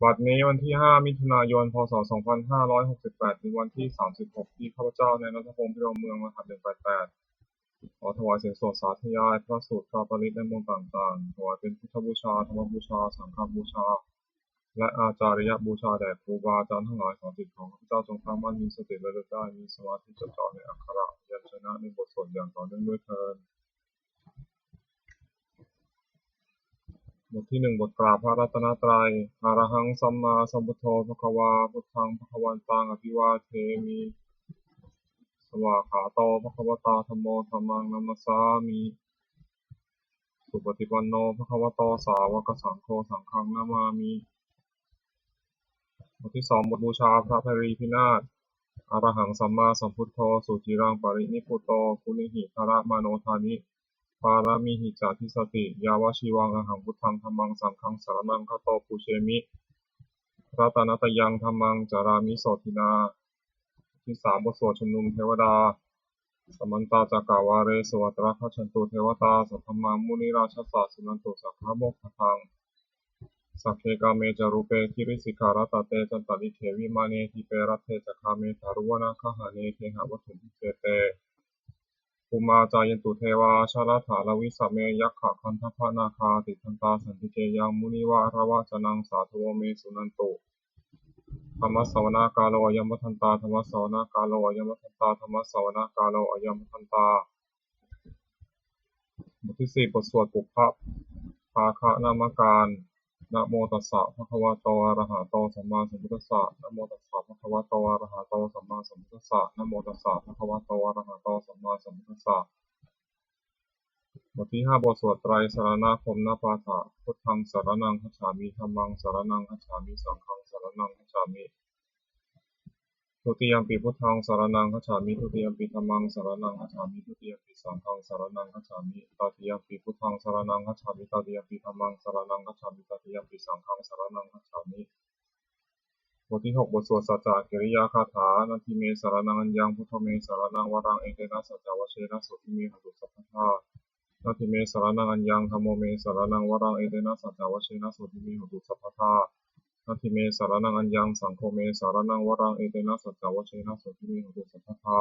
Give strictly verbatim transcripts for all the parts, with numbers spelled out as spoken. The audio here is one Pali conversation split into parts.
บัดนี้วันที่ ห้า มิถุนายน พ.ศ. สองพันห้าร้อยหกสิบแปด เป็นวันที่ สามสิบหก ที่ข้าพเจ้านายณัฐพงษ์ พิรมเมือง รหัส หนึ่งแปดแปด ขอถวายเสียงสวดสาธยายพระสูตรพระปริตรและมนต์ต่างๆ ถวายเป็นพุทธบูชา ธรรมบูชา สังฆบูชา และอาจาริยบูชาแด่ครูบาอาจารย์ทั้งหลาย ขอจิตของข้าพเจ้าจงตั้งมั่น มีสติระลึกได้ มีสมาธิจดจ่อในอักขระพยัญชนะในบทสวดอย่างต่อเนื่องด้วยเทอญ บทที่หนึ่ง บทกราบพระรัตนตรัย Arahaṃ sammāsambuddho bhagavā, buddhaṃ bhagavantaṃ abhivādemi. Svākkhāto bhagavatā dhammo, dhammaṃ namassāmi. Supaṭipanno bhagavato sāvakasaṅgho, saṅghaṃ namāmi. บทที่สอง บทบูชาพระไพรีพินาศ Arahaṃ sammāsambuddho suciraṃ parinibbuto, guṇehi daramāno dāni pāramīhi ca dissati. Yāvajīvaṃ ahaṃ buddhaṃ dhammaṃ saṅghaṃ saraṇaṃ gato, pūjemi ratanattayaṃ, dhammaṃ carāmi sotthinā. บทที่สาม บทสวดชุมนุมเทวดา Samantā cakkavāḷesu atrāgacchantu devatā, saddhammaṃ munirājassa suṇantu saggamokkhadaṃ. Sagge kāme ca rūpe girisikharataṭe cantalikkhe vimāne, dīpe raṭṭhe ca gāme taruvanagahane gehavatthumhi khette, bhummā cāyantu devā jalathalavisame yakkhagandhabbanāgā, tiṭṭhantā santike yaṃ munivaravacanaṃ sādhavo me suṇantu. Dhammassavanakālo ayam bhadantā, dhammassavanakālo ayam bhadantā, dhammassavanakālo ayam bhadantā. บทที่สี่ บทสวดปุพพภาคะนมการ Namo tassa bhagavato arahato sammāsambuddhassa. Namo tassa bhagavato arahato sammāsambuddhassa. Namo tassa bhagavato arahato sammāsambuddhassa. บทที่ห้า บทสวดไตรสรณคมนปาฐะ Buddhaṃ saraṇaṃ gacchāmi, dhammaṃ saraṇaṃ gacchāmi, saṅghaṃ saraṇaṃ gacchāmi. Dutiyampi buddhaṃ saraṇaṃ gacchāmi, dutiyampi dhammaṃ saraṇaṃ gacchāmi, dutiyampi saṅghaṃ saraṇaṃ gacchāmi, tatiyampi buddhaṃ saraṇaṃ gacchāmi, tatiyampi dhammaṃ saraṇaṃ gacchāmi, tatiyampi saṅghaṃ saraṇaṃ gacchāmi. บทที่หก บทสวดสัจจกิริยาคาถา Natthi me saraṇaṃ aññaṃ, buddho me saraṇaṃ varaṃ, etena saccavajjena sotthi me hotu sabbadā. Natthi me saraṇaṃ aññaṃ, dhammo me saraṇaṃ varaṃ, etena saccavajjena sotthi me hotu sabbadā. Natthi me saraṇaṃ aññaṃ, saṅgho me saraṇaṃ varaṃ, etena saccavajjena sotthi me hotu sabbadā.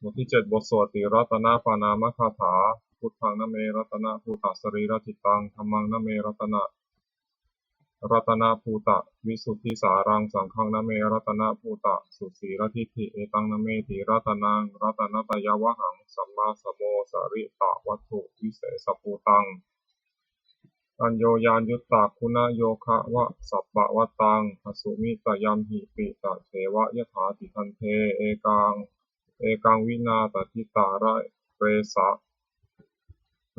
บทที่เจ็ด บทสวดติรัตนปานามคาถา Buddhaṃ name ratanabhūtasarirajitaṃ, dhammaṃ name ratana ratanabhūtavisuddhisāraṃ, saṅghaṃ name ratanabhūtasusīladiṭṭhi. Etaṃ name tiratanaṃ ratanattayavhaṃ, sammāsamo saritavatthuvisesabhūtaṃ, aññoññayuttaguṇayogavasappavattaṃ, dasumidayamhi pitaṭṭheva yathātigaṇḍhe, ekaṃ ekaṃ vinā tatitararesa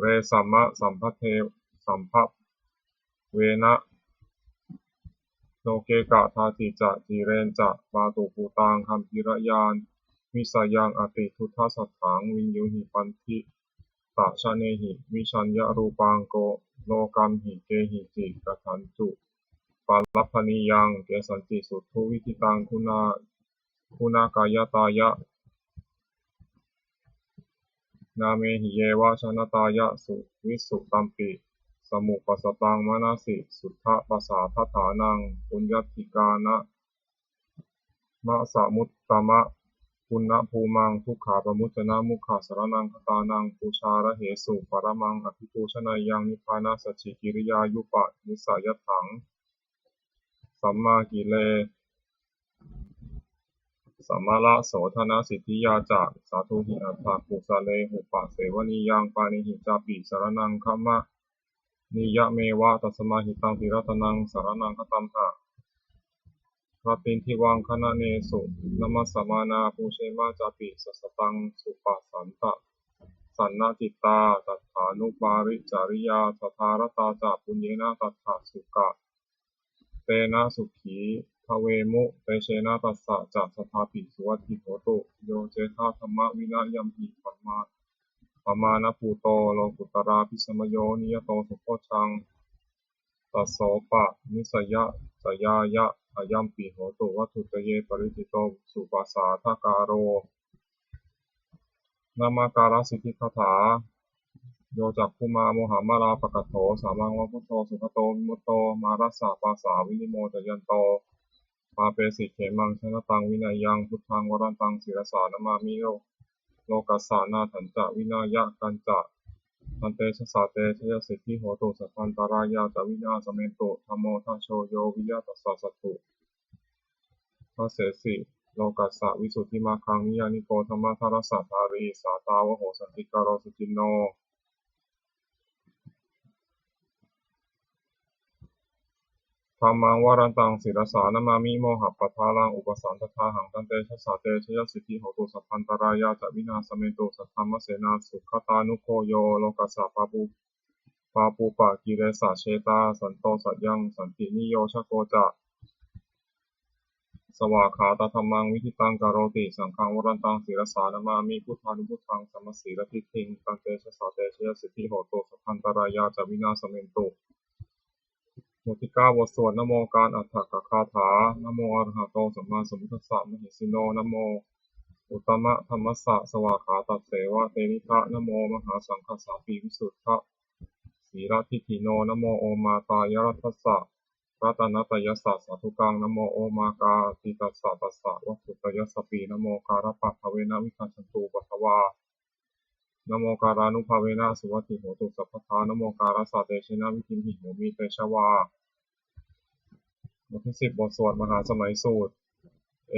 resama sambhave sambhavena, loke kadāci ca cirañca pātu bhūtaṃ, gambhīrañāṇavisayaṃ atiduddasatthaṃ, viññūhi paṇḍitajanehi, vijaññarūpaṃ ko lokamhi kehici kathāncu palabhanīyaṃ, kesañci suṭṭhu viditaṃ guṇa guṇakāyatāya, nāmehi yeva jānatāya, suvissutampi samupassapaṃ, manasi suddhapasādaṭṭhānaṃ, puññadhikāramasamuttamapuññabhūmaṃ, duggāpamuccanamukhasaraṇaṃ gatānaṃ, pūjārahesu paramaṃ abhipūjaneyyaṃ, nibbānasacchikiriyañāyupanissayatthaṃ, sammākile samarasodhanasiddhiyā ca, sādhūhi atthakusalena, upasevanīyaṃ pāṇihi cāpi saraṇaṃ gamanīyameva, tasmā hi taṃ tiratanaṃ saraṇaṃ gatamha, rattindivaṃ gaṇanesu namassāma, pūjema cāpi sassataṃ, supasannata sannacittā, tathānuparicariyā sadā, ratā ca puññena tattha sukha tena sukhī bhavemu, tejena tassa ca sadāpi suvatthi hotu. Yo cettha dhammavinayamhi pamā pamāṇabhūto, lokuttaravīsamayo niyato sambodhaṃ, tassopanisayañāya ayampi hotu, vatthuttaye paritito supasādākāro. Namakārasiddhigāthā. Yo cakkhumā mohamalāpakaṭṭho, sāmaṃ va buddho sugato vimutto, mārassa pāsā vinimocayanto, pāpesi khemaṃ janataṃ vineyyaṃ. Buddhaṃ varantaṃ sirasā namāmi, lo- lokassa nāthañca vināyakañca. Tantejasā te jayasiddhi hotu, sabbantarāyā ca vināsamentu. Dhammo dhajo yo viya tassa satthu, dasesi lokassa visuddhimaggaṃ. Niyyāniko dhammadharassa dhārī, sātāvaho santikaro suciṇṇo. Dhammaṃ varantaṃ sirasā namāmi, mohappadālaṃ upasantadāhaṃ. Tantejasā te jayasiddhi hotu, sabbantarāyā ca vināsamentu. Saddhammasenā sugatānugo yo, lokassa pāpu- pāpūpakilesajetā, santo sayaṃ santiniyojako ca, svākkhātadhammaṃ viditaṃ karoti. Saṅghaṃ varantaṃ sirasā namāmi, buddhānubuddhaṃ samasīladiṭṭhiṃ. Tantejasā te jayasiddhi hotu, sabbantarāyā ca vināsamentu. บทที่เก้า บทสวดนโมการอัฏฐกถา Namo arahato sammāsambuddhassa mahesino. Namo uttamadhammassa svākkhātasseva tenidha. Namo mahāsaṅghassāpi visuddhasīladiṭṭhino. Namo omātyāraddhassa ratanattayassa sādhukaṃ. Namo omakātītassa tassa vatthuttayassapi. Namokārappabhāvena vigacchantu upaddavā. Namokārānubhāvena suvatthi hotu sabbadā. Namokārassa tejena vidhimhi homi tejavā. บทที่สิบ บทสวดมหาสมัยสูตร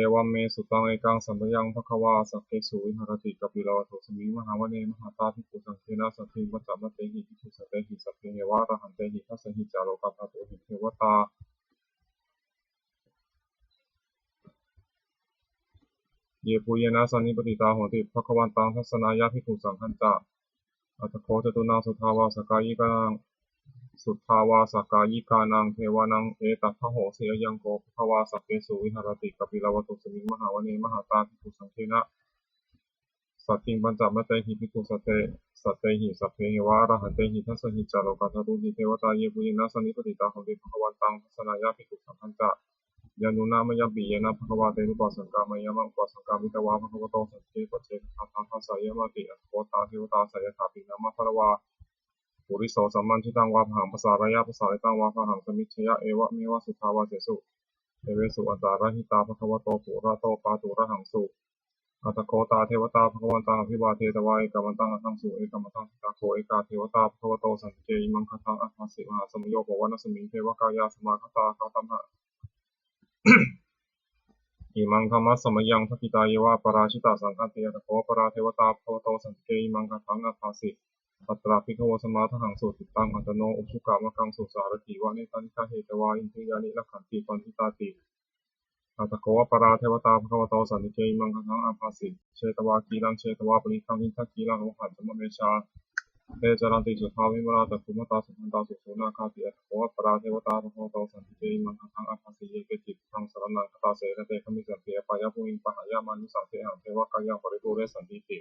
Evaṃ me sutaṃ. Ekaṃ samayaṃ bhagavā sakkesu viharati kapilavatthusmiṃ mahāvane mahatā bhikkhusaṅghena saddhiṃ pañcamattehi bhikkhusatehi sabbeheva arahantehi dasahi ca lokadhātūhi devatā yebhuyyena sannipatitā honti bhagavantaṃ dassanāya bhikkhusaṅghañca. Atha kho catunnaṃ suddhāvāsakāyikānaṃ suddhāvāsakāyikānaṃ devānaṃ etadahosi: Ayaṃ kho bhagavā sakkesu viharati kapilavatthusmiṃ mahāvane mahatā bhikkhusaṅghena saddhiṃ pañcamattehi bhikkhusatehi sabbeheva arahantehi dasahi ca lokadhātūhi devatā yebhuyyena sannipatitā honti bhagavantaṃ dassanāya bhikkhusaṅghañca. Yannūna mayampi yena bhagavā tenupasaṅkameyyāma, upasaṅkamitvā bhagavato santike paccekagāthā bhāseyyāmāti. Atha kho tā devatā seyyathāpi nāma balavā puriso sammiñjitaṃ vā bāhaṃ pasāreyya, pasāritaṃ vā bāhaṃ sammiñjeyya, evameva suddhāvāsesu devesu antarahitā bhagavato purato pāturahaṃsu. Atha kho tā devatā bhagavantaṃ abhivādetvā ekamantaṃ aṭṭhaṃsu. Ekamantaṃ ṭhitā kho ekā devatā bhagavato santike imaṃ gāthaṃ abhāsi: Mahāsamayo pavanasmiṃ, devakāyā samāgatā. Āgatamha imaṃ dhammasamayaṃ, dakkhitāyeva aparājitasaṅghanti. Atha kho aparā devatā bhagavato santike imaṃ gāthaṃ abhāsi: Tatra bhikkhavo samādahaṃsu, cittaṃ attano ujukamakaṃsu, sārathīva nettāni gahetvā, indriyāni rakkhanti paṇḍitāti. Atha kho aparā devatā bhagavato santike imaṃ gāthaṃ abhāsi: Chetvā khīlaṃ chetvā palighaṃ, indakhīlaṃ lohaccamanejā, te caranti suddhā vimalā, cakkhumatā sudantā susunāgāti. Atha kho aparā devatā bhagavato santike imaṃ gāthaṃ abhāsi: Ye keci buddhaṃ saraṇaṃ gatāse, na te gamissanti apāyabhūmiṃ, pahāya mānusaṃ dehaṃ, devakāyaṃ paripūressantīti.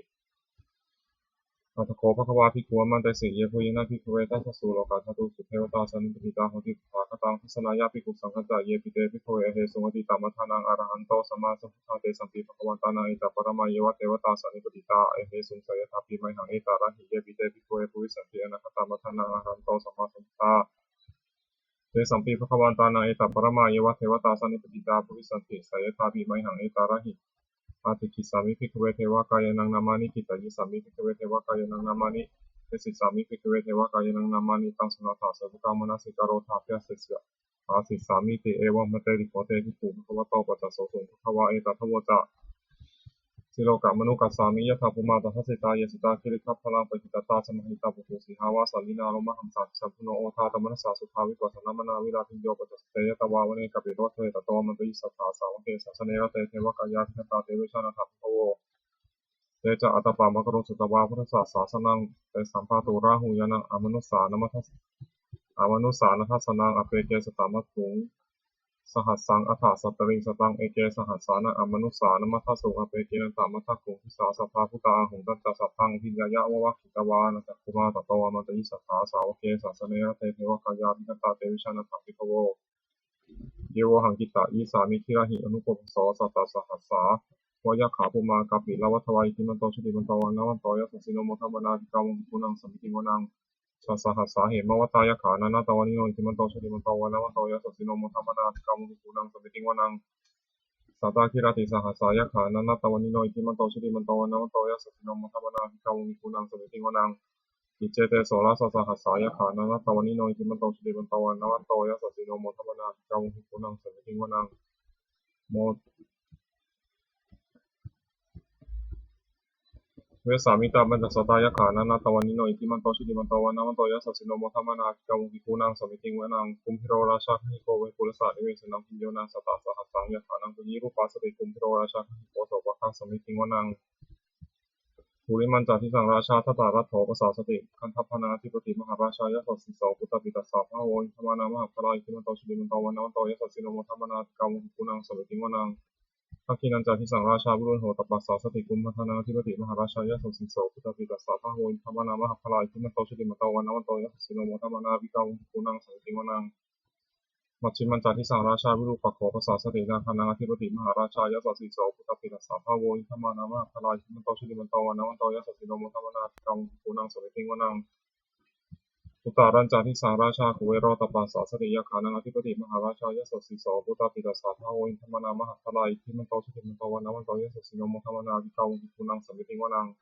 Atha kho bhagavā bhikkhū āmantesi: Yebhuyyena bhikkhave dasasu lokadhātūsu devatā sannipatitā honti tathāgataṃ dassanāya bhikkhusaṅghañca. Yepi te bhikkhave ahesuṃ atītamaddhānaṃ arahanto sammāsambuddhā, tesampi bhagavantānaṃ etaparamāyeva devatā sannipatitā ahesuṃ, seyyathāpi mayhaṃ etarahi. Yepi te bhikkhave bhavissanti anāgatamaddhānaṃ arahanto sammāsambuddhā, tesampi bhagavantānaṃ etaparamāyeva devatā sannipatitā bhavissanti, seyyathāpi mayhaṃ etarahi. Ācikkhissāmi bhikkhave devakāyānaṃ nāmāni, kittayissāmi bhikkhave devakāyānaṃ nāmāni, desissāmi bhikkhave devakāyānaṃ nāmāni. Taṃ suṇātha sādhukaṃ manasikarotha bhāsissāmīti. Evaṃ bhanteti kho te bhikkhū bhagavato paccassosuṃ. Bhagavā etadavoca: Silokamanukassāmi, yattha bhummā tadassitā, ye sitā girigabbharaṃ, pahitattā samāhitā. Puthū sīhāva sallīnā, lomahaṃsābhisambhuno, odātamanasā suddhā, vippasannamanāvilā. Bhiyyo pañcasate ñatvā, vane kāpilavatthave, tato āmantayi satthā, sāvake sāsane rate. Devakāyā abhikkantā, te vijānātha bhikkhavo. Te ca ātappamakaruṃ, sutvā buddhassa sāsanaṃ. Tesaṃ pāturahu ñāṇaṃ, amanussāna dass- amanussāna dassanaṃ. Appeke satamaddakkhuṃ, sahassaṃ atha sattariṃ. Sataṃ eke sahassānaṃ, amanussānamaddasuṃ. Appekenantamaddakkhuṃ, disā sabbā phuṭā ahuṃ. Tañca saddaṃ abhiññāya, vavakkhitvāna cakkhumā, tato āmantayi satthā, sāvake sāsane rate. Devakāyā abhikkantā, te vijānātha bhikkhavo. Ye vohaṃ kittayissāmi, girāhi anupubbaso. Sattasahassā va yakkhā bhummā kāpilavatthavā iddhimanto jutimanto vaṇṇavanto yasassino modamānā abhikkāmuṃ bhikkhūnaṃ samitiṃ vanaṃ. Chasahassā hemavatā yakkhā nānattavaṇṇino iddhimanto jutimanto vaṇṇavanto yasassino modamānā abhikkāmuṃ bhikkhūnaṃ samitiṃ vanaṃ. Sātāgirā tisahassā yakkhā nānattavaṇṇino iddhimanto jutimanto vaṇṇavanto yasassino modamānā abhikkāmuṃ bhikkhūnaṃ samitiṃ vanaṃ. Iccete soḷasasahassā yakkhā nānattavaṇṇino iddhimanto jutimanto vaṇṇavanto yasassino modamānā abhikkāmuṃ bhikkhūnaṃ samitiṃ vanaṃ. Mo Vessāmittā pañcasatā yakkhā nānattavaṇṇino iddhimanto jutimanto vaṇṇavanto yasassino modamānā abhikkāmuṃ bhikkhūnaṃ samitiṃ vanaṃ. Kumbhīro rājagahiko vepullassa nivesanaṃ bhiyyo naṃ satasahassaṃ yakkhānaṃ payirupāsati. Kumbhīro rājagahiko sopāga samitiṃ vanaṃ. Purimañca disaṃ rājā dhataraṭṭho pasāsati. Gandhabbānaṃ ādhipati mahārājā yasassi so. Puttāpi tassa bahavo indanāmā mahabbalā iddhimanto jutimanto vaṇṇavanto yasassino modamānā abhikkāmuṃ bhikkhūnaṃ samitiṃ vanaṃ. Dakkhiṇañca disaṃ rājā virūḷho tappasāsati. Kumbhaṇḍānaṃ ādhipati mahārājā yasassi so. Puttāpi tassa bahavo indanāmā mahabbalā iddhimanto jutimanto vaṇṇavanto yasassino modamānā abhikkāmuṃ bhikkhūnaṃ samitiṃ vanaṃ. Majjhimañca disaṃ rājā virūpakkho pasāsati. Nāgānaṃ ādhipati mahārājā yasassi so. Puttāpi tassa bahavo indanāmā mahabbalā iddhimanto jutimanto vaṇṇavanto yasassino modamānā abhikkāmuṃ bhikkhūnaṃ samitiṃ vanaṃ. Uttarañca disaṃ rājā kuvero tappasāsati. Yakkhānaṃ ādhipati mahārājā yasassi so. Puttāpi tassa bahavo indanāmā mahabbalā iddhimanto jutimanto vaṇṇavanto yasassino modamānā abhikkāmuṃ bhikkhūnaṃ samitiṃ vanaṃ.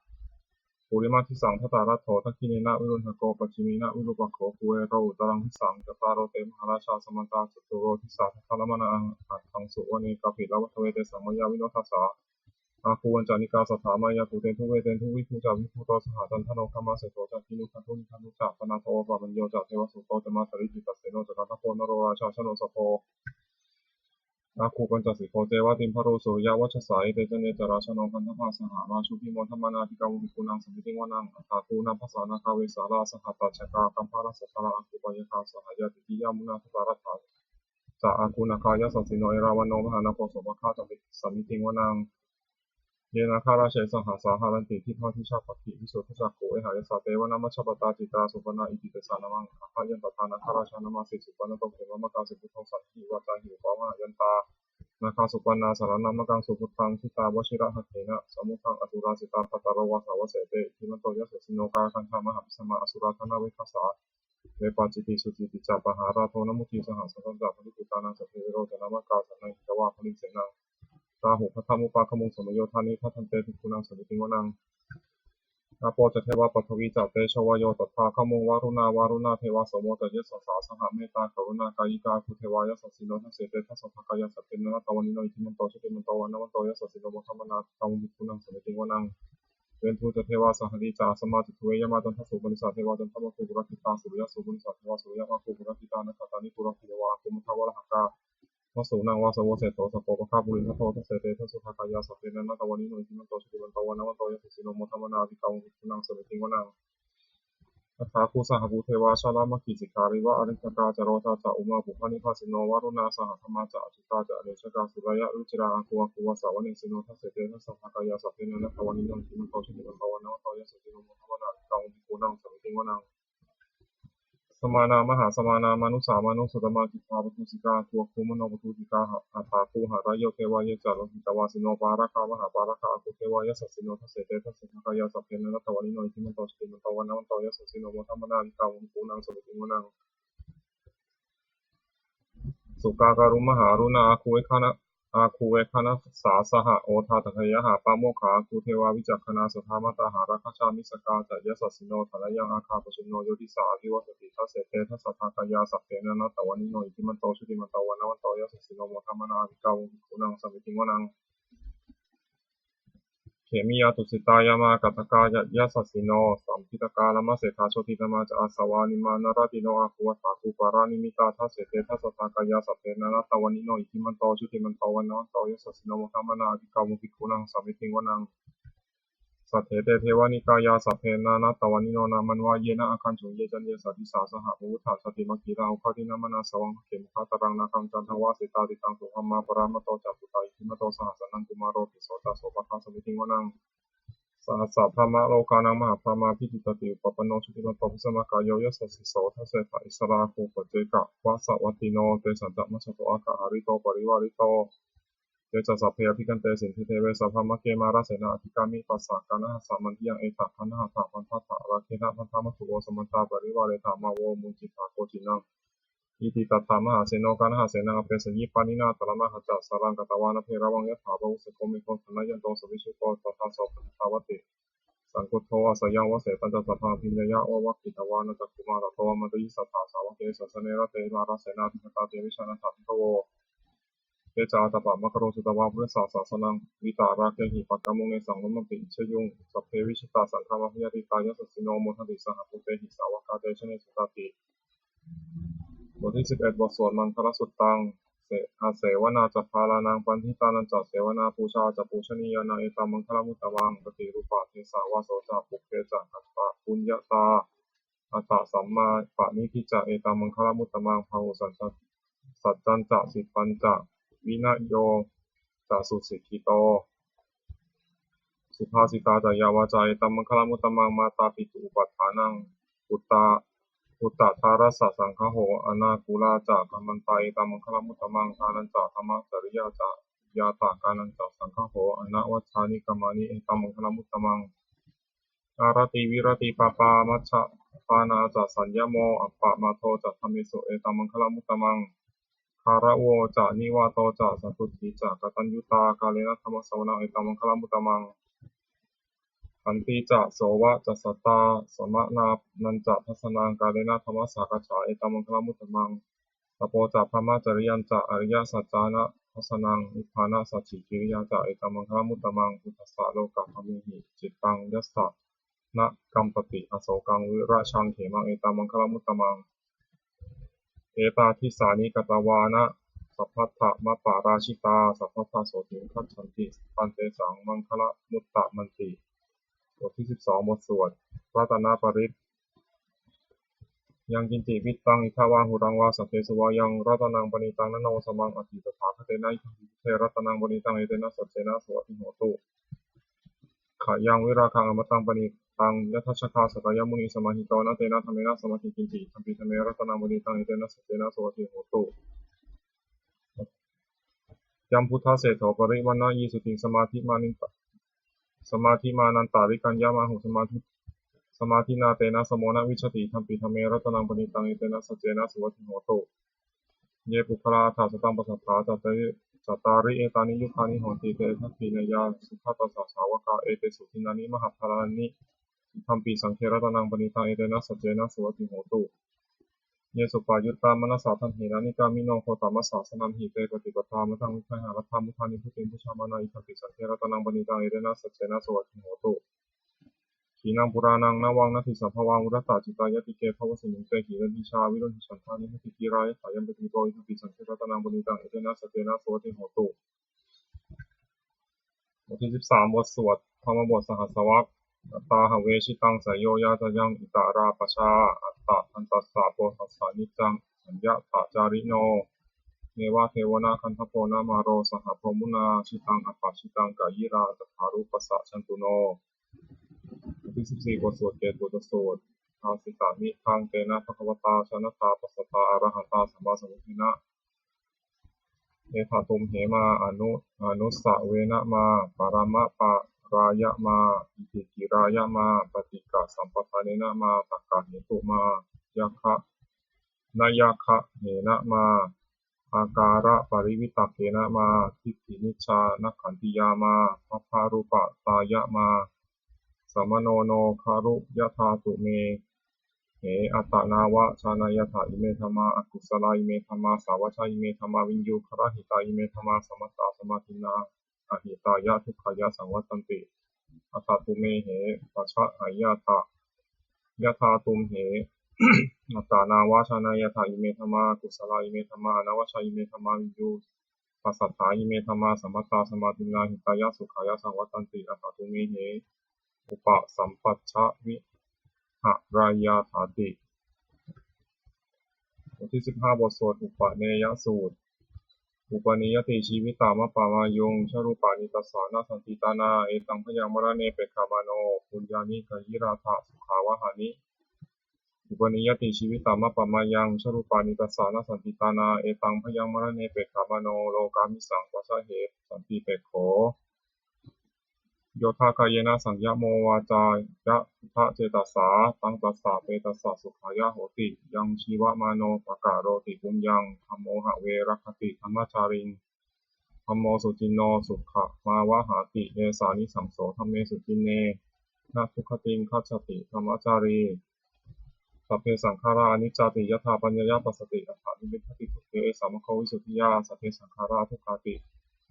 Purimaṃ disaṃ dhataraṭṭho dakkhiṇena virūḷhako pacchimena virūpakkho kuvero uttaraṃ disaṃ. Cattāro te mahārājā samantā caturo disā daddallamānā aṭṭhaṃsu vane kāpilavatthavā tesaṃ māyāvino dāsā āgū vañcanikā saṭhā māyā bhūtendu vedendu viṭū ca viṭuṭo saha candano kāmaseṭṭho ca kinnughaṇḍu nighaṇḍu ca panādo opamañño ca devasūto ca mātali cittaseno ca gandhabbo naḷorājā janosabho āgū pañcasikho ceva timbarū suriyavacchasā. Ete caññe ca rājāno gandhabbā saha rājubhi modamānā abhikkāmuṃ bhikkhūnaṃ samitiṃ vanaṃ. Athāgū nābhasā nāgā vesālā sahatacchakā kambalassatarā āgū pāyāgā saha ñātibhi yāmunā dhataraṭṭhā ca āgū nāgā yasassino erāvaṇo mahānāgo sopāga samitiṃ vanaṃ. Ye nāgarāje sahasā haranti dibbā dijā pakkhi visuddhacakkhū vehāyasā te vanamajjhapattā citrā supaṇṇā iti tesa nāmaṃ. Abhayantadā nāgarājānamāsi supaṇṇato khemamakāsi buddho saṇhīva cāhi upamāhayantā nāgā supaṇṇā saraṇamakaṃsu buddhaṃ jitā vajirahatthena samuddaṃ asurā sitā bhātaro vāsavassete iddhimanto yasassino. Kālakañjā mahābhismā asurā dānaveghasā vepacitti sucitti ca pahārādo namucī saha satañca baliputtānaṃ. Sabbe verocanāmakā sannayhitvā baliṃ senaṃ rāhubhaddamupāgamuṃ samayodāni bhaddante bhikkhūnaṃ samitiṃ vanaṃ. Āpo ca devā paṭhavī ca tejo vāyo tadāgamuṃ varuṇā vāruṇā devā somo ca yasasā saha mettākaruṇākāyikā āgū devā yasassino. Dasete dasadhā kāyā sabbehāsayā nānattavaṇṇino iddhimanto jutimanto vaṇṇavanto yasassino modamānā abhikkāmuṃ bhikkhūnaṃ samitiṃ vanaṃ. Veṇḍū ca devā sahalī ca asamā ca duve yamā candassūpanisā devā candamāgū purakkhitā suriyassūpanisā devā suriyamāgū purakkhitā nakkhattāni purakkhitvā āgū mandavalāhakā. Vasūnaṃ vāsavo seṭṭho sakkopāga purindado. Dasete dasadhā kāyā sabbe nānattavaṇṇino iddhimanto jutimanto vaṇṇavanto yasassino modamānā abhikkāmuṃ bhikkhūnaṃ samitiṃ vanaṃ. Athāgū sahabhū devā jalamaggisikhāriva ariṭṭhakā ca rojā ca ummāpupphanibhāsino varuṇā sahadhammā ca accutā ca anejakā sūleyyarucirā āgū āgū vāsavanesino. Dasete dasadhā kāyā sabbe nānattavaṇṇino iddhimanto jutimanto vaṇṇavanto yasassino modamānā abhikkāmuṃ bhikkhūnaṃ samitiṃ vanaṃ. Samānā mahāsamānā mānusā mānusuttamā khiḍḍāpadūsikā āgū āgū manopadūsikā. Athāgū harayo devā ye ca lohitavāsino pāragā mahāpāragā āgū devā yasassino. Dasete dasadhā kāyā sabbe nānattavaṇṇino iddhimanto jutimanto vaṇṇavanto yasassino modamānā abhikkāmuṃ bhikkhūnaṃ samitiṃ vanaṃ. Sukkā karumhā aruṇā āgū veghanasā saha odātagayhā pāmokkhā āgū devā vicakkhaṇā sadāmattā hāragajā missakā ca yasassino. Thanayaṃ āga pajjunno yo disā abhivassati. Dasete dasadhā kāyā sabbe nānattavaṇṇino iddhimanto jutimanto vaṇṇavanto yasassino modamānā abhikkāmuṃ bhikkhūnaṃ samitiṃ vanaṃ. Khemiyā tusitā yāmā kaṭṭhakā ca yasassino lambitakā lāmaseṭṭhā jotināmā ca āsavā nimmānaratino āgū athāgū paranimmitā. Dasete dasadhā kāyā sabbe nānattavaṇṇino iddhimanto jutimanto vaṇṇavanto yasassino modamānā abhikkāmuṃ bhikkhūnaṃ samitiṃ vanaṃ. Saṭṭhete devanikāyā sabbe nānattavaṇṇino nāmanvayena āgañchuṃ. Ye caññe sadisā saha pavutthajātimakkhīlaṃ oghatiṇṇamanāsavaṃ dakkhemoghataraṃ nāgaṃ candaṃva asitātitaṃ. Subrahmā paramatto ca puttā iddhimato saha sanaṅkumāro tisso ca sopāga samitiṃ vanaṃ. Sahassabrahmalokānaṃ mahābrahmābhitiṭṭhati upapanno jutimanto bhismākāyo yasassi so. Dasettha issarā āgū paccekavasavattino tesañca majjhato āga hārito parivārito. Te ca sabbe abhikkante sinde deve sabrahmake mārasenā abhikkāmi passa kaṇhassa mandiyaṃ. Etha gaṇhatha bandhatha rāgena bandhamatthu vo samantā parivāretha mā vo muñcittha koci naṃ. Iti tattha mahāseno kaṇhasenaṃ apesayi pāṇinā talamāhacca saraṃ katvāna bheravaṃ yathā pāvussako megho thanayanto savijjuko tadā so paccudāvatti saṅkuddho asayaṃvase. Tañca sabbaṃ abhiññāya vavakkhitvāna cakkhumā tato āmantayi satthā sāvake sāsane rate mārasenā abhikkantā te vijānātha bhikkhavo. Te ca ātappamakaruṃ sutvā buddhassa sāsanaṃ vītarāgehi pakkāmuṃ nesaṃ lomampi iñjayuṃ. Sabbe vijitasaṅgāmā bhayātītā yasassino modanti saha bhūtehi sāvakā te janesutāti. บทที่สิบเอ็ด บทสวดมังคลสุตตัง เส Asevanā ca bālānaṃ paṇḍitānañca sevanā pūjā ca pūjanīyānaṃ etammaṅgalamuttamaṃ. Paṭirūpadesavāso ca pubbe ca katapuññatā attasammāpaṇidhi ca etammaṅgalamuttamaṃ. Bāhusaccañca sippañca vinayo ca susikkhito subhāsitā ca yā vācā etammaṅgalamuttamaṃ. Mātāpituupaṭṭhānaṃ puttā puttadārassa saṅgaho anākulā ca kammantā etammaṅgalamuttamaṃ. Dānañca dhammacariyā ca ñātakānañca saṅgaho anavajjāni kammāni etammaṅgalamuttamaṃ. Āratī viratī pāpā majjapānā ca saññamo appamādo ca dhammesu etammaṅgalamuttamaṃ. Gāravo ca nivāto ca santuṭṭhī ca kataññutā kālena dhammassavanaṃ etammaṅgalamuttamaṃ. Khantī ca sovacassatā samaṇānañca dassanaṃ kālena dhammasākacchā etammaṅgalamuttamaṃ. Tapo ca brahmacariyañca ariyasaccāna dassanaṃ nibbānasacchikiriyā ca etammaṅgalamuttamaṃ. Phuṭṭhassa lokadhammehi cittaṃ yassa na kampati asokaṃ virajaṃ khemaṃ etammaṅgalamuttamaṃ. Etādisāni katvāna sabbatthamaparājitā sabbattha sotthiṃ gacchanti tantesaṃ maṅgalamuttamanti. บทที่สิบสอง บทสวดรัตนปริตร Yaṅkiñci vittaṃ idha vā huraṃ vā saggesu vā yaṃ ratanaṃ paṇītaṃ na no samaṃ atthi tathāgatena idampi buddhe ratanaṃ paṇītaṃ etena saccena suvatthi hotu. Khayaṃ virāgaṃ amataṃ paṇītaṃ yadajjhagā sakyamunī samāhito na tena dhammena samatthi kiñci idampi dhamme ratanaṃ paṇītaṃ etena saccena suvatthi hotu. Yam buddhaseṭṭho parivaṇṇayī suciṃ samādhimānanta samādhimānantarikaññamāhu samādhi samādhinā tena samo na vijjati idampi dhamme ratanaṃ paṇītaṃ etena saccena suvatthi hotu. Ye puggalā aṭṭha sataṃ pasatthā cattāri cattāri etāni yugāni honti te dakkhiṇeyyā sugatassa sāvakā etesu dinnāni mahapphalāni idampi saṅghe ratanaṃ paṇītaṃ etena saccena suvatthi hotu. Ye suppayuttā manasā daḷhena nikkāmino gotamasāsanamhi te pattipattā mathaṃ vigayha laddhā mudhā nibbutiṃ bhuñjamānā idampi saṅghe ratanaṃ paṇītaṃ etena saccena suvatthi hotu. Khīṇaṃ purāṇaṃ navaṃ natthi sambhavaṃ purattacittāyatike bhavasmiṃ te khīṇabījā aviruḷhichandā nibbuti dhīrā yathāyampadīpo idampi saṅghe ratanaṃ paṇītaṃ etena saccena suvatthi hotu. บทที่สิบสาม บทสวดธรรมบทสหัสสวรรค Attāhave jitaṃ seyyo yācāyaṃ itarā pajā attadantassa podassa niccaṃ saññatacārino neva devo na gandhabbo na māro saha brahmunā jitaṃ appajitaṃ kāyirā daddharūpassa jantuno. บทที่สิบสี่ บทสวดเกตุตสูตร Bhāsitamidaṃ tena bhagavatā jānatā passatā arahatā sammāsambuddhena etha tumhe mā anu anusavena mā paramaparāya mā itikirāya mā paṭighasampadanena mā takkhetu mā yakkha nayakkhaṇena mā ākāraparivitakkena mā diṭṭhimicchānakkhantiyā mā bhabbarūpatāya mā samāno no garuyathā tumhe attanāva jānāyatha ime dhammā akusalā ime dhammā sāvajjā ime dhammā viññū garahitā ime dhammā samattā samādinnā ahitāya dukkhāya saṃvattanti atha tumhe pajānāyatha yathā tumhe attanāva jānāyatha ime dhammā kusalā ime dhammā anavajjā ime dhammā viññū passathā ime dhammā samattā samādinnā hitāya sukhāya saṃvattanti atha tumhe upasampajja viharāyathāti. บทที่สิบห้า บทสวดอุปเนยสูตร Upanīyati jīvitaṃ appamāyuṃ ca rūpāni tassa na santi tāṇā etaṃ bhayaṃ maraṇe pekkhamāno puññāni kāyirātha sukhāvahāni Upanīyati jīvitamappamāyu, na ca rūpā nipassanassanti, tā nānāyatanaṃ bhayaṃ, maraṇe pekkhamāno, lokāmisaṃ pajāhe, santi pekkho. Yo tha kāyena saññamo, vācāya suddhā cetasā, taṃ tassa petassa sukhāya hoti. Yaṃ jīvamāno pakaroti puññaṃ, dhammo have rakkhati dhammacāriṃ, dhammo suciṇṇo sukhamāvahāti, esānisaṃso dhamme suciṇṇe, na dugatiṃ gacchati dhammacārī. Sabbe saṅkhārā aniccāti, yadā paññāya passati, atha nibbindati dukkhe, esa maggo visuddhiyā. Sabbe saṅkhārā dukkhāti,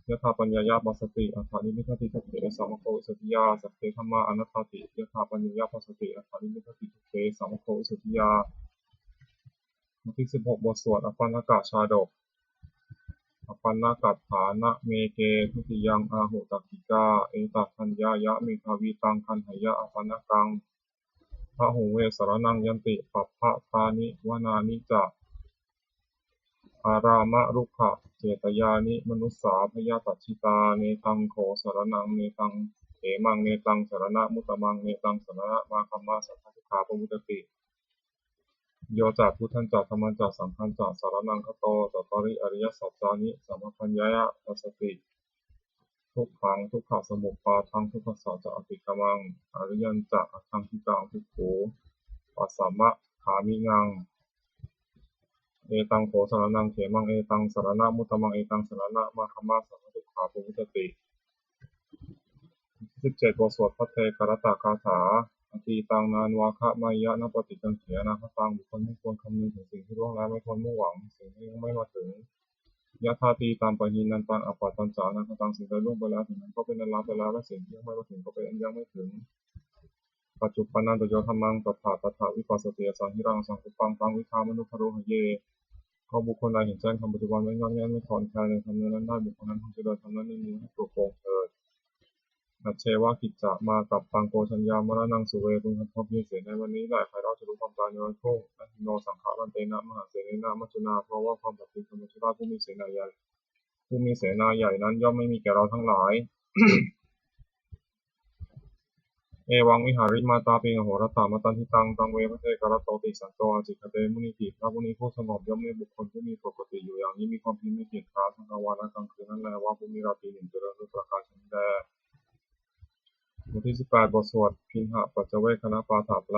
yadā paññāya passati, atha nibbindati dukkhe, esa maggo visuddhiyā. Sabbe dhammā anattāti, yadā paññāya passati, atha nibbindati dukkhe, esa maggo visuddhiyā. บทที่สิบหก บทสวดอปัณณกชาดก Apaṇṇagāthā. Name ke dutiyaṃ āhu takkikā, etatthaññāya medhāvī, taṃ gaṇheyya apaṇṇakaṃ. Bahū ve saraṇaṃ yanti, pabbatāni vanāni ca, arāmarukkhacetyāni, manussā bhayātajjitā. Netaṃ kho saraṇaṃ, netaṃ khemaṃ, netaṃ saraṇamuttamaṃ, netaṃ saraṇamāgamma, sabbadukkhā pamuccati. Yo ca buddhañca dhammañca saṅghañca saraṇaṃ gato, cattāri ariyasaccāni, sabbaññāya passati, dukkhaṃ dukkhasamuppādaṃ, dukkhassa ca atikkamaṃ, ariyañca aṭṭhaṅgikaṃ, bhikkhū passamadāmi naṃ. Etaṃ kho saraṇaṃ khemaṃ, etaṃ saraṇamuttamaṃ, etaṃ saraṇamāgamma, sabbadukkhā pamuccati. สิบเจ็ด บทสวดภัทเทกรัตตคาถา Atītaṃ nānvāgameyya nappaṭikaṅkhe anāgataṃ. บุคคลไม่ควรคำนึงถึงสิ่งที่ล่วงแล้ว ไม่ควรมุ่งหวังสิ่งที่ยังไม่มาถึง Yadatītampahīnantaṃ, appattañca anāgataṃ. สิ่งใดล่วงไปแล้ว สิ่งนั้นก็เป็นอันละไปแล้ว และสิ่งที่ยังไม่มาถึงก็เป็นอันยังไม่ถึง Paccuppannañca yo dhammaṃ, tattha tattha vipassati, asaṃhiraṃ asaṅkuppaṃ, taṃ viddhā manubrūhaye. ก็บุคคลใดเห็นแจ้งธรรมปัจจุบัน ไม่งอนแง่นไม่คลอนแคลนในธรรมเนื้อนั้นได้ บุคคลนั้นพึงเจริญธรรมนั้นในเมืองให้ปวงเถิด Ajjeva kiccamātappaṃ, ko jaññā maraṇaṃ suve. พึงทำความเพียรเสียในวันนี้แหละ ใครเล่าจะรู้ความตายในวันพรุ่ง Na hi no saṅgarantena, mahāsenena maccunā. เพราะว่าความผัดเพี้ยนกับมัจจุราชผู้มีเสนาใหญ่ ผู้มีเสนาใหญ่นั้นย่อมไม่มีแก่เราทั้งหลาย Evaṃ vihārimātāpiṃ, ahorattamatanditaṃ, taṃ ve bhaddekarattoti, santo ācikkhate munīti. พระมุนีผู้สงบย่อมเรียกบุคคลผู้มีปกติอยู่อย่างนี้ มีความเพียรไม่เกียจคร้าน ทั้งกลางวันและกลางคืนนั้นแล ว่าผู้มีราตรีหนึ่งเจริญด้วยประการฉะนี้แล บทที่สิบแปด บทสวดพิณหปัจจเวกขณปาฐะแปล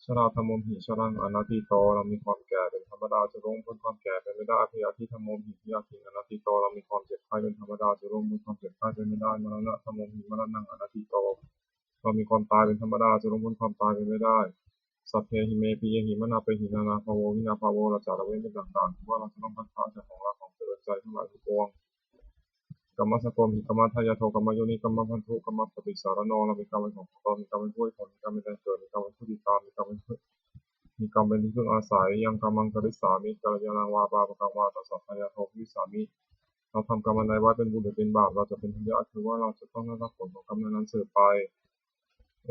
Jarādhammomhi jaraṃ anatīto. เรามีความแก่เป็นธรรมดา จะล่วงพ้นความแก่ไปไม่ได้ Byādhidhammomhi byādhiṃ anatīto. เรามีความเจ็บไข้เป็นธรรมดา จะล่วงพ้นความเจ็บไข้ไปไม่ได้ Maraṇadhammomhi maraṇaṃ anatīto. เรามีความตายเป็นธรรมดา จะล่วงพ้นความตายไปไม่ได้ Sabbehi me piyehi manāpehi nānābhāvo vinābhāvo. เราจะละเว้นเป็นต่างๆ คือว่าเราจะต้องพลัดพรากจากของรักของเจริญใจทั้งหลายทั้งปวง Kammassakomhi kammadāyādo kammayoni kammabandhu kammapaṭisaraṇo. เรามีกรรมเป็นของตน มีกรรมเป็นผู้ให้ผล มีกรรมเป็นแดนเกิด มีกรรมเป็นผู้ติดตาม มีกรรมเป็น มีกรรมเป็นที่พึ่งอาศัย Yaṃ kammaṃ karissāmi kalyāṇaṃ vā pāpakaṃ vā, tassa dāyādo bhavissāmi. เราทำกรรมอันใดไว้ เป็นบุญหรือเป็นบาป เราจะเป็นทายาท คือว่าเราจะต้องได้รับผลของกรรมนั้นๆ สืบไป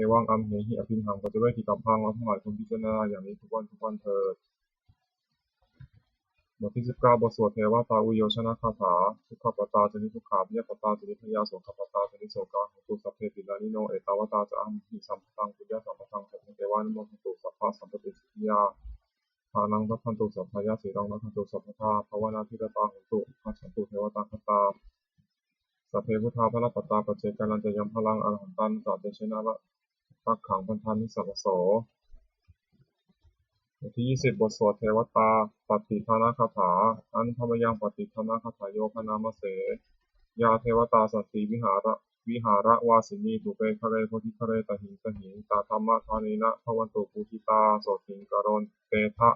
Evaṃ amhehi abhiṇhaṃ paccavekkhitabbā. เราทั้งหลายควรพิจารณาอย่างนี้ทุกวันทุกวันเถิด บทที่สิบเก้า บทสวดเทวตาอุยโยชนคาถา Dukkhappattā ca niddukkhā, bhayappattā ca nibbhayā, sokappattā ca nissokā, hontu sabbepi pāṇino. Ettāvatā ca amhehi sambhataṃ puññasampadaṃ, sabbe devānumodantu sabbasampattisiddhiyā. Dānaṃ dadantu saddhāya, sīlaṃ rakkhantu sabbadā, bhāvanābhiratā hontu, gacchantu devatāgatā. Sabbe buddhā balappattā, paccekānañca yaṃ balaṃ, arahantānañca tejena, rakkhaṃ bandhāmi sabbaso. บทที่ยี่สิบ บทสวดเทวตาปัตติทานคาถา Handa mayaṃ pattidānagāthāyo, bhaṇāma se yā devatā santi vihāra viharavāsinī, thūpe ghare bodhighare tahiṃ tahiṃ, tā dhammadānena bhavantu pūjitā, sotthiṃ karontedha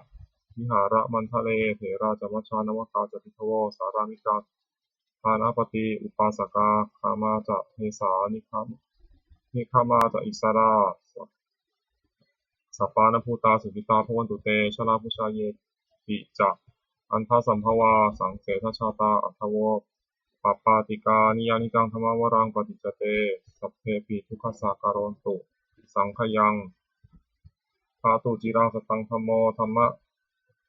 vihāramaṇḍale. Therā ca majjhā navakā ca bhikkhavo, sārāmikā dānapatī upāsakā, gāmā ca desā nigamā ca issarā, sappāṇabhūtā sukhitā bhavantu te. Jalābujā yepi ca aṇḍasambhavā, saṃsedajātā athavopapātikā, niyyānikaṃ dhammavaraṃ paṭicca te, sabbepi dukkhassa karontu saṅkhayaṃ. Ṭhātu ciraṃ sataṃ dhammo, dhamma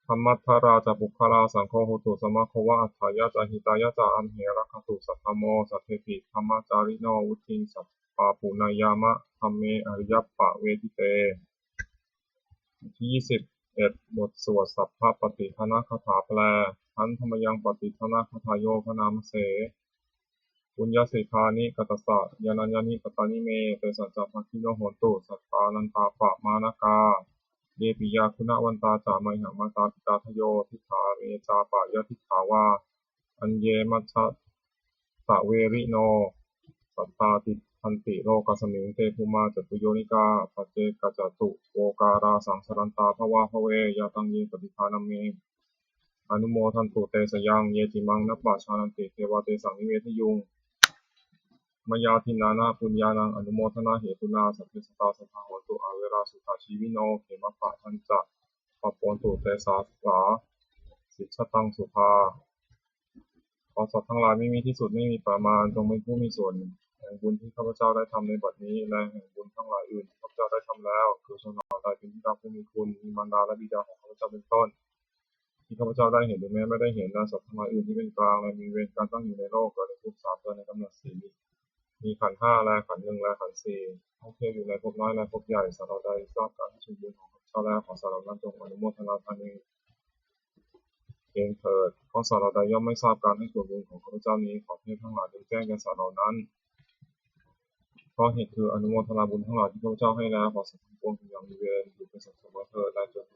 dhammaddharā ca puggalā, saṅgho hotu samaggo va, atthāya ca hitāya ca. Amhe rakkhatu saddhammo, sabbepi dhammacārino, vuḍḍhiṃ sampāpuṇeyyāma, dhamme ariyappavedite. ที่ยี่สิบเอ็ด บทสวดสัพพปฏิทานคาถาแปล Handa mayaṃ pattidānagāthāyo bhaṇāma se. Puññassidāni katassa yānāni katāni me, tesañca bhāgino hontu sattānantāppamāṇakā. Ye piyā guṇavantā ca mayhaṃ mātā pitā dayo, diṭṭhā me ca payādiṭṭhā vā aññe majjhasaverino, sattā tiṭṭhanti lokasmiṃ te bhummā catuyyonikā, paccekajātavokārā saṃsarantā bhavā bhave. Yā taṃ ye pattidānamme anumodantu te sayaṃ, ye cimaṃ nappajānanti devā tesaṃ nivedayuṃ. Mayā dinnāna puññānaṃ anumodanāhetunā sabbe sattā sadā hontu averā sukhajīvino, khemappadañca pabbavantu te sassā sijjhataṃ sukhā. ขอสัตว์ทั้งหลายไม่มีที่สุดไม่มีประมาณ จงเป็นผู้มีส่วนแห่งบุญที่ข้าพเจ้าได้ทำในบัดนี้ และแห่งบุญทั้งหลายอื่นที่ข้าพเจ้าได้ทำแล้ว คือชนเหล่าใดเป็นที่รักผู้มีคุณ มีมารดาและบิดาของข้าพเจ้าเป็นต้น ที่ข้าพเจ้าได้เห็นหรือแม้ไม่ได้เห็น และสัตว์ทั้งหลายอื่นที่เป็นกลาง และมีเวรการตั้งอยู่ในโลก เกิดในภพสาม เกิดในกำเนิดสี่ มีขันธ์ห้า และขันธ์หนึ่ง และขันธ์สี่ ท่องเที่ยวอยู่ในภพน้อยและภพใหญ่ สัตว์เหล่าใดทราบการให้ส่วนบุญของข้าพเจ้าแล้ว ขอสัตว์เหล่านั้นจงอนุโมทนาทานเอง เองเถิด เพราะสัตว์เหล่าใดย่อมไม่ทราบการให้ส่วนบุญของข้าพเจ้านี้ ขอเทพทั้งหลายจงแจ้งแก่สัตว์เหล่านั้น เพราะเหตุคืออนุโมทนาบุญทั้งหลายที่ข้าพเจ้าให้แล้ว ขอสัตว์ทั้งปวงจงยังมีเวรอยู่เป็นสุขเสมอเถิด และจง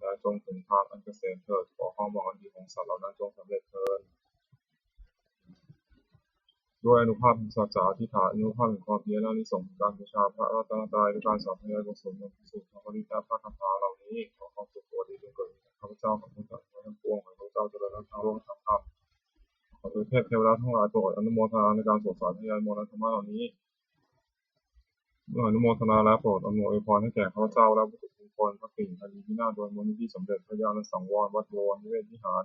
และจงถึงทางอันเกษมเถิด ขอความหวังอันดีของสัตว์เหล่านั้นจงสำเร็จเถิด ด้วยอานุภาพแห่งสัจจะอธิษฐาน อานุภาพแห่งความเพียร และอานิสงส์แห่งการบูชาพระรัตนตรัย ด้วยการสาธยายบทสวดมนต์พระสูตร พระปริตร และพระคาถาเหล่านี้ ขอความสุขปกติจงเกิดมีแก่ข้าพเจ้า ขอให้ข้าพเจ้าเจริญทั้งทางโลกและทางธรรม ขอเทพเทวดาทั้งหลายโปรดอนุโมทนาในการสวดสาธยายมนต์และธรรมะเหล่านี้ เมื่ออนุโมทนาแล้วโปรดอำนวยอวยพรให้แก่ข้าพเจ้าและวัตถุมงคล พระกริ่งอารีย์วินาศ โดยมูลนิธิสมเด็จพระญาณสังวร วัดบวรนิเวศวิหาร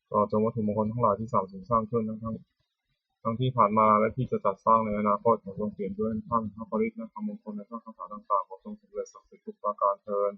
ตลอดจนวัตถุมงคลทั้งหลายที่สร้างสรรค์สร้างขึ้นทั้งทั้งทั้งที่ผ่านมาและที่จะจัดสร้างในอนาคต ขอจงเปี่ยมด้วยพระพระปริตร พระมงคล และพระคาถาต่างๆ ขอจงสำเร็จศักดิ์สิทธิ์ทุกประการเทอญ